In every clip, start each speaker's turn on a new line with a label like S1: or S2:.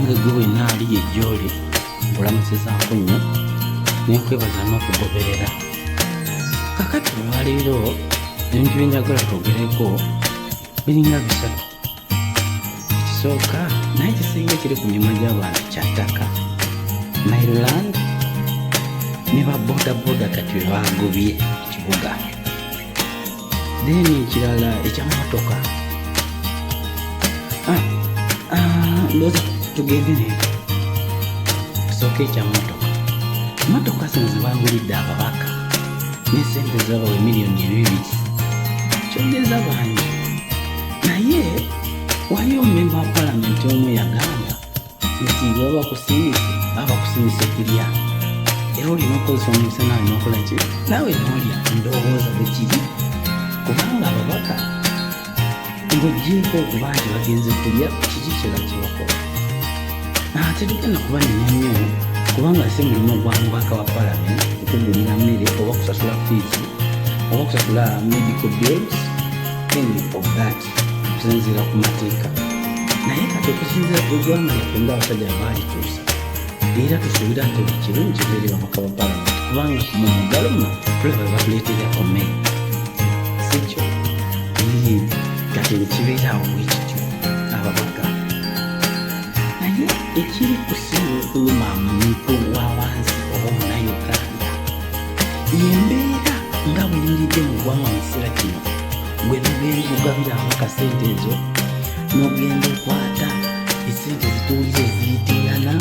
S1: Munange gwe wenna ali ye gy'oli nkulamusizaako nnyo ne nkwebaza n'okugoberera. Kakati olwaleero ebintu bye njagala twogereko biringa bisatu. Ekisooka naye ekisinga ekiri ku mimwa gy'abantu kya ttaka Maryland ne ba bodaboda kati be baagobye ekibuga. Then ekirala ekya mmotoka ah, ah, ndowooza tugende ne tusooke ekya mmotoka. Mmotoka zino ze baagulidde ababaka ne ssente zabawe miliyoni 2 kyogeza bangi, naye waliyo memba wa palamenti omu yagamba nti baba bakusiimise, baba bakusiimise kulya, era olina okukozesa omukisa naawe nokola ki naawe nolya. Ndowooza bwe kiri, kubanga ababaka ng'ogyeko okuba nti bagenze kulya, kiki kirala kyebakola? Tetugenda kubanenya nnyo, kubanga si mulimu gwa mubaka wa palamenti okugulira mmere oba kusasula fees oba kusasula medical bills, any of that, okusinziira ku mateeka. Naye kati okusinziira ku eggwanga lyaffe nga abasajja baalituusa, era tusuubira nti buli kirungi kibeere babaka ba palamenti, kubanga mu mugalo muno tulaba batuleetera emmere, sikyo? Kati nekibeera awo bwekityo ababaka. Naye ekiri kusinga okuluma muntu wa wansi oba omunauganda yembeera nga bweyimiridde mu ggwanga mu kiseera kino. Gwe nogenda ogabira ababaka sente ezo, nogenda okwata esente zituwulira eziyitingana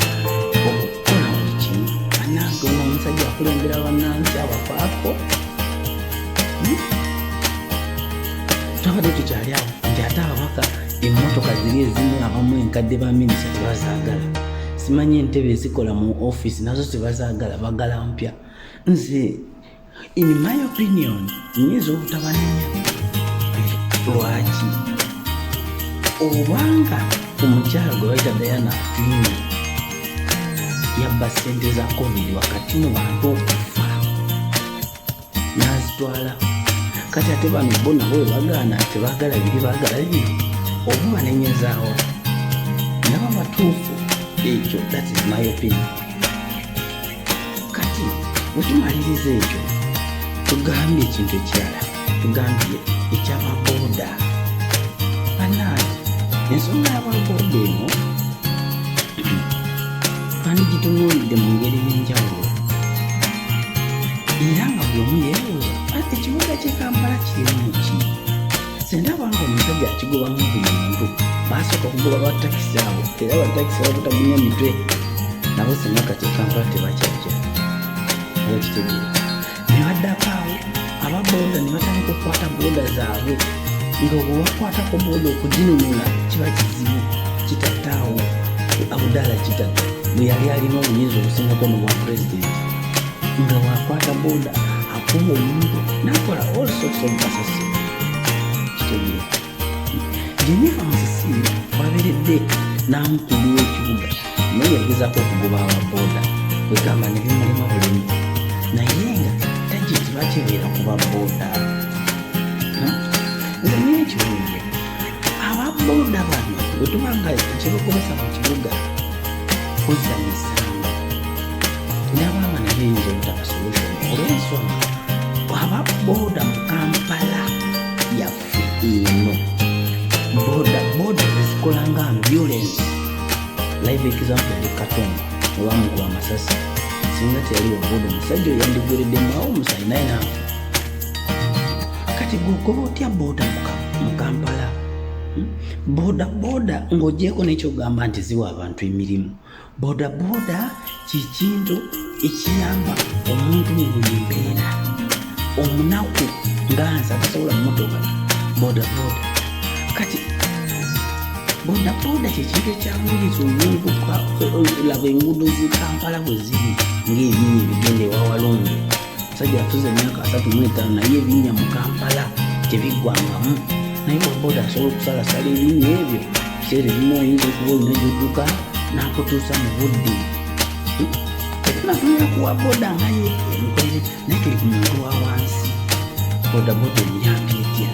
S1: okukola buli kimu. Bannange, ono omusajja akulembera bannansi abafaako. Twabadde tukyali awo nti ate ababaka emmotoka ziri ezimu abamu enkadde ba minisita tebazaagala, simanyi entebe ezikola mu ofiisi nazo tebazaagala, bagala mpya. Nze in my opinion nyinza obutabanenya. Lwaki? Obanga omukyala gwe bayita Diana Atwine yabba ssente za COVID wakati mu bantu okufa n'azitwala, kati ate bano bo nabo bwe bagaana tebaagala biri, baagala bino, oba banenyezaawa nabo batuufu? Ekyo that is my opinion. Kati bwe tumaliriza ekyo, tugambye ekintu ekirala, tugambye ekyababooda. Bannange, ensonga y'ababooda eno twandigitunuulidde mu ngeri y'enjawulo, era nga buli omu yeebuuza, ekibuga ky'e Kampala kirimu ki? Sendaba nga omusajja akigobamu buli muntu. Basooka kugoba batakisi abo, era batakisi babutagunya mitwe nabo, singa kati e Kampala tebakyajja, oba kitegeera. Ne baddako awo ababooda ne batandika okukwata booda zaabwe, nga bwebakwatako booda okuginunula kiba kizibu. Kitattaawo Abudaala Kitatta bwe yali alina obuyinza obusingako nobwa pulezidenti, nga wakwata booda akuba omuntu nakola all sorts of kasasiro, kitegeera. Jennifer Musisi wabeeredde nankulu w'ekibuga, naye yagezaako okugoba ababooda, kwegamba ne bimulema bulemu, naye nga target lwaki ebeera kuba booda? Nze nina ekibuuzo. Ababooda bano bwe tuba nga kyebagobesa mu kibuga kuzza misango, ndabanga naye eyinza obutaba solution, olw'ensonga ababooda mu Kampala yaffe eno, boda boda zezikola nga ambulance. Live example yali Katonga obamukuba amasasi, singa teyali waboda, omusajja oyo yandigwereddemu awo omusayi naye naafa. Kati gweogoba otya boda mu Kampala? Boda boda ng'ogyeko n'ekyogamba nti ziwa abantu emirimu, boda boda kikintu ekiyamba omuntu mu buli mbeera. Omunaku nga nze atasobola mmotoka, boda boda. Kati boda boda kyekintu ekyanguyiriza omuntu. Laba enguudo zi Kampala bwe ziri ng'ebinnya ebigenda ewa Walungu. Omusajja atuze emyaka 35, naye ebinnya mu Kampala tebiggwangamu, naye waboda asobola okusalasala ebinnya ebyo. Biseera ebimu oyinza okuba olina gyodduka n'akutuusa mu budde. Tetunatunula kuwa boda nga ye emikolere, naye tuli ku muntu wa wansi. Bodaboda emuyambye etya?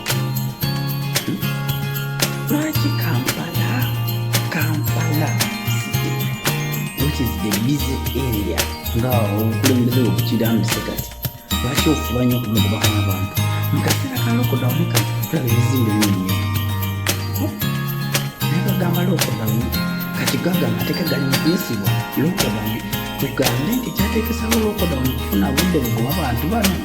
S1: Lwaki Kampala, Kampala city That is the busy area nga obukulembeze bwe bukirambise. Kati lwaki ofuba nnyo okumugobako abantu mu kaseera ka lockdown? Kano tulaba ebizimbe bimenyeka, naye bagamba lockdown. Kati gaga amateeka gali mu kuyisibwa lockdown, tugambe nti kyateekesawo lockdown kufuna budde bugoba bantu bano?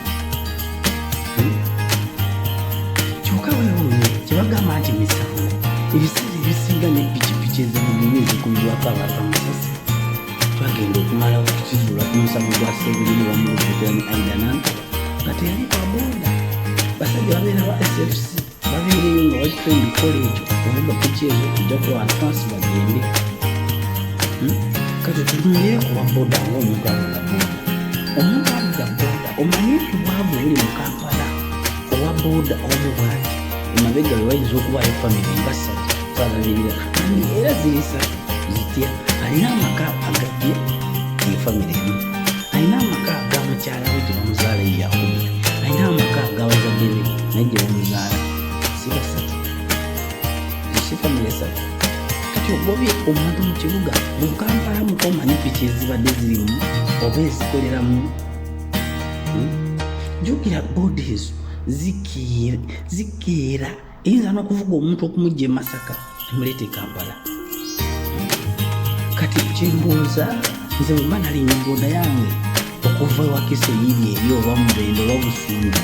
S1: Kyokka weewuunye kyebagamba nti misango ebiseera ebisinga ne pikipiki ezivugibwa ezikubibwako abantu amasasi. Twagenda okumala okukizuula ku musango gwa Sebulini wamulukutira ne Aida Nantaba nga teyali kwa booda. Basajja babeera ba SFC, babeereyo nga bakitrained kukola ekyo, kuvuga piki ezo kujja ku advance bagende. Kati tutunulire kuwa booda ngaomuntu avuga booda. Omuntu avuga booda, omanyi nti bwavu buli mu Kampala, owa booda omu bwati emabega we wayinza okubaayo famire nga ssatu zalabirira, kandi era ziri ssatu zitya? Alina amaka agagge, ye famire emu. Alina amaka aga mukyala we gye bamuzaala ye yakubiri. Alina amaka ag'abazadde be naye gye bamuzaala. Si basatu? Si famire esatu? Kati ogobye omuntu mu kibuga, mu Kampala muko omanyi piki ezibadde zirimu oba ezikoleramu? Jjukira booda ezo zikeera, eyinza n'okuvuga omuntu okumugja e Masaka emuleeta e Kampala. Kati kyembuuza nze, bwemba nalinnya booda yange okuva ewakiso yiri eri oba Mubende oba Busunju,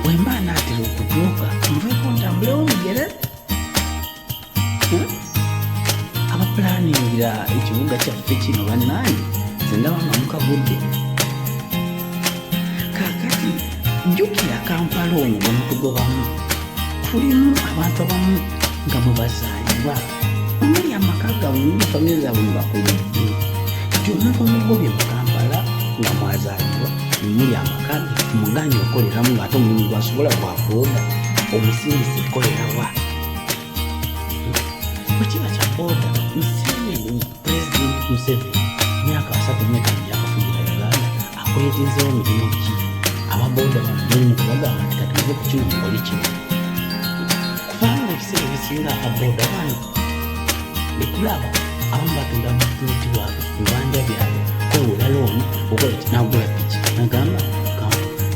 S1: wemba naatera okutuuka nveeko ntambulewo mugere? Abapulaningira ekibuga kyaffe kino, bannange, nze ndaba nga mukagudde. Kakati jjukira Kampala ono gwe mutugobamu, tulimu abantu abamu nga mwe bazaalibwa, omuli amaka gaabwe, muli famire zaabwe mwebakulidde. Kati omuntu omugobye mu Kampala nga mwazaalibwa, muli amaka ge, muganye okoleramu ng'ate omulimu gwasobola gwa booda, omusindisa ekolerawa? Bwe kiba kya booda, Museveni, President Museveni, myaka 35 gyakafugira Uganda, akuleetezeewo mirimu ki? Ababooda bano bali mu kubagamba nti kati muve ku kino mukole kino, kubanga ebiseera ebisinga ababooda bano betulaba abamu batunda bupuloti bwabwe, bibanja byabwe, kwewola looni okola ki, nagula piki, nagamba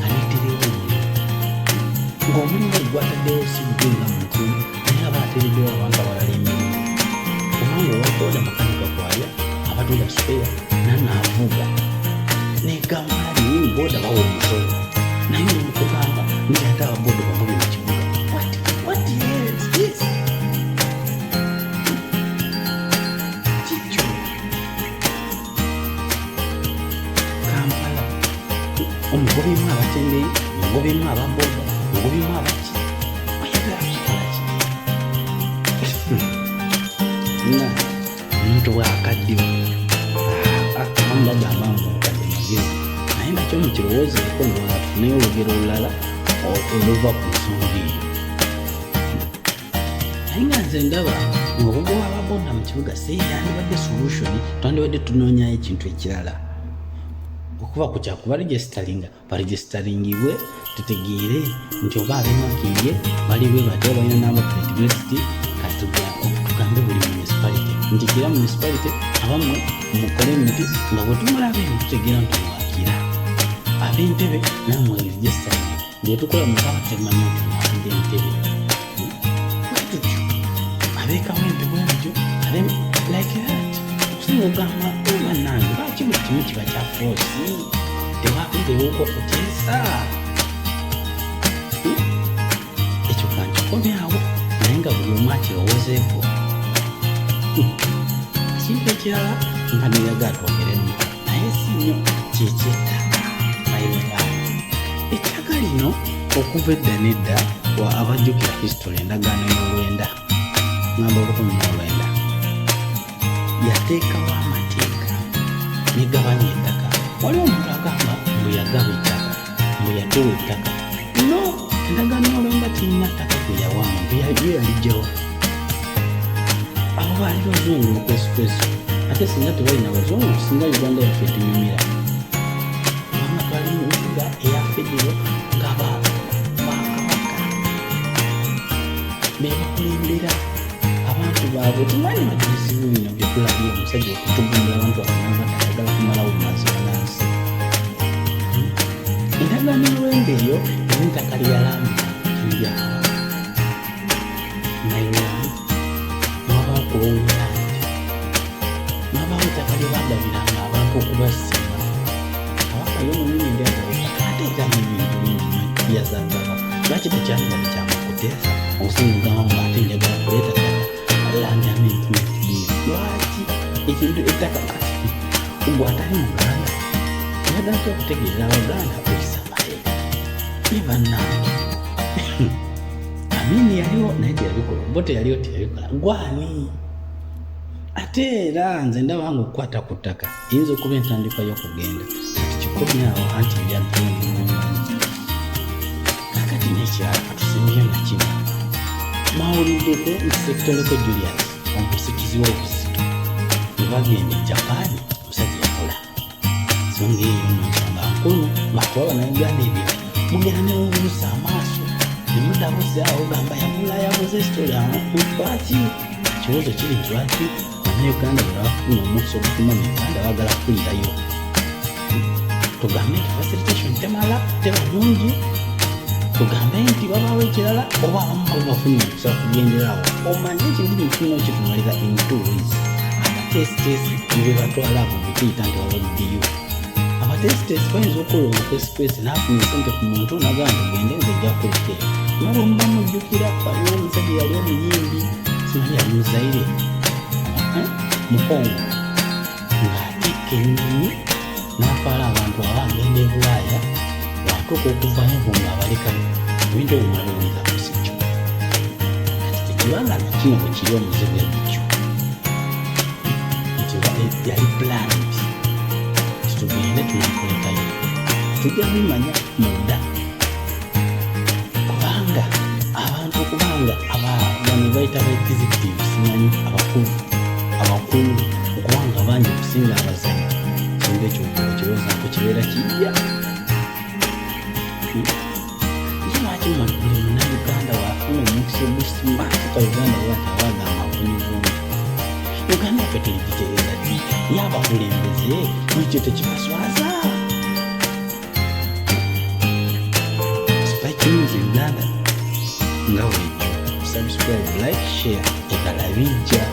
S1: kaneeterewo omulimu, ng'omulimu gwataddewo si gwe nga muntu, naye aba ateereddewo abantu abalala emirimu, kubanga owa booda makanika kwalya, abatunda spare, nanaavuga negamba nyini booda bawa omusolo. Naye omukugamba nti ate ababooda bamubi mu kibuga. What the hell is this? Kikyo Kampala omugobyemu abatembeyi, omugobyemu ababoda, omugobyemu abaki, oyagala kukola ki? Na omuntu bwakaddiwa, abamu bagamba ngu obukadde magezi, naye nakyo mukirowoozeeko. Ndowooza tufuneyo olugero olulala oluva ku nsonga eyo, naye nga nze ndaba ng'okugoba ababoda mu kibuga si yandibadde solution. Twandibadde tunoonyayo ekintu ekirala okuva ku kyakuba registeringa, baregisteringibwe, tutegeere nti oba ab'emakindye bali bwe batyo, balina number plate bweziti. Kati tugambe buli municipality nti kira municipality abammwe mukole muti, nga bwe tumulaba eno tutegeera nti mwakira ab'entebe, nammwe registering byetukola mukaba temanyi nti mwakidde entebe bwetutyo, abeekawempe bwe mutyo, abe like that. Okusinga ogamba, bannange, lwaki buli kimu kiba kya force? Tewabeerewoko kuteesa? Ekyo kankikomyawo, naye nga buli omu akirowoozeeko. Ekintu ekirala nga neyaga twogeremu, naye si nnyo, kyekyettaka. Mayiwerange ettaka lino okuva edda nedda, wa abajjukira history, endagaano y'olwenda, ngamba 1900, yateekawo amateeka negabanya ettaka. Waliwo omuntu agamba mbu yagaba ettaka, mbu yatuwa ettaka. No, endagaano y'olwenda kirina ttaka gwe yawa muntu, yo yalijjawo. Abo baali bazungu lukwesukwesu. Ate singa tebalina bazungu, singa Uganda yaffe etunyumira, kubanga twali mu nfuga eya federo nga bakabaka be bakulembera abantu. Baabwe tumanyi bati bizibu bino byetulabye, omusajja okutugumula abantu abananga ayagala kumalawo mazi banansi. Endagaano y'olwembe eyo ez'ettaka lyalambika kino bya Kabaka Mailand, mwabaawo Crown, mwabaawo ettaka lye baagabiranga abantu okubasiima. Kabaka yo mwenyini ndi agaba ettaka, ate era n'ebintu bingi nnyo yazagaba. Lwaki tekyandibadde kyangu kuteesa obusinga ogamba mbu ate njagala kuleeta ttaka, Land Amendment Bill? Lwaki ekintu ettaka kati gwe atali Muganda njagala ki okutegeeza Abaganda okisamaye ne bannange? Amini yaliwo naye teyabikola, bo teyaliwo teyabikola, gwani? Ate era nze ndaba nga okukwata ku ttaka eyinza okuba entandikwa y'okugenda. Kati kikumi awo anti byagenda. Kakati n'ekirala katusimbyeyo nakino, mawuliddeko nti Ssekitoleko Julius omusikizi w'obuzito bwe bagenda e Japan, omusajja yakola nsonga eyo nno nsonga nkulu, lwakuba Bannayuganda ebyo mugenda ne mubuusa amaaso ne mudabuza awo gamba yabula yabuze story. Lwaki? Ekibuuzo kiri nti lwaki Bannayuganda bwe bafuna omukisa ogutuma mu Uganda baagala kukulirayo? Tugambe nti facilitation temala, teba nungi? Tugambe nti babaawo ekirala, oba abamu baba bafunye omukisa okugendera awo? Omanye ekintu kino tulina okitumalira in two ways. Abateesiteesi ne batwala abo betuyita nti babaddiyo, abateesiteesi bayinza okukola obukwesikwesi n'afuna esente ku muntu nagamba nti gende nze nja kukuleka eyo. Nga bwe muba mujjukira, waliwo omusajja yali omuyimbi, simanyi yali Muzaire, Mukongo, ng'atikka ennyonyi n'atwala abantu aba agenda e Bulaaya, bw'atuuka okuvaayo mbu ng'abalekayo. Ebintu ebyo mwabiwulirako, si kyo? Kati tekibanga nakino bwe kiri omuzibu egutyo nti yali planned titugende tunakulekayo, tujja bimanya munda, kubanga abantu okubanga bano bayita ba executive, simanyi abakulu abakulu, okubanga bangi okusinga abazanyi, kintu ekyo okirowoozaako kibeera kijja ye. Lwaki buli Munnayuganda waafuna omukisa ogusimaatuka Uganda bwati aba agamba afunye bulungi? Uganda ffe tuligitereeza ddi? Ye abakulembeze ekyo tekibaswaza? Spike News Uganda nga bulijjo, subscribe, like, share, ebala bijja.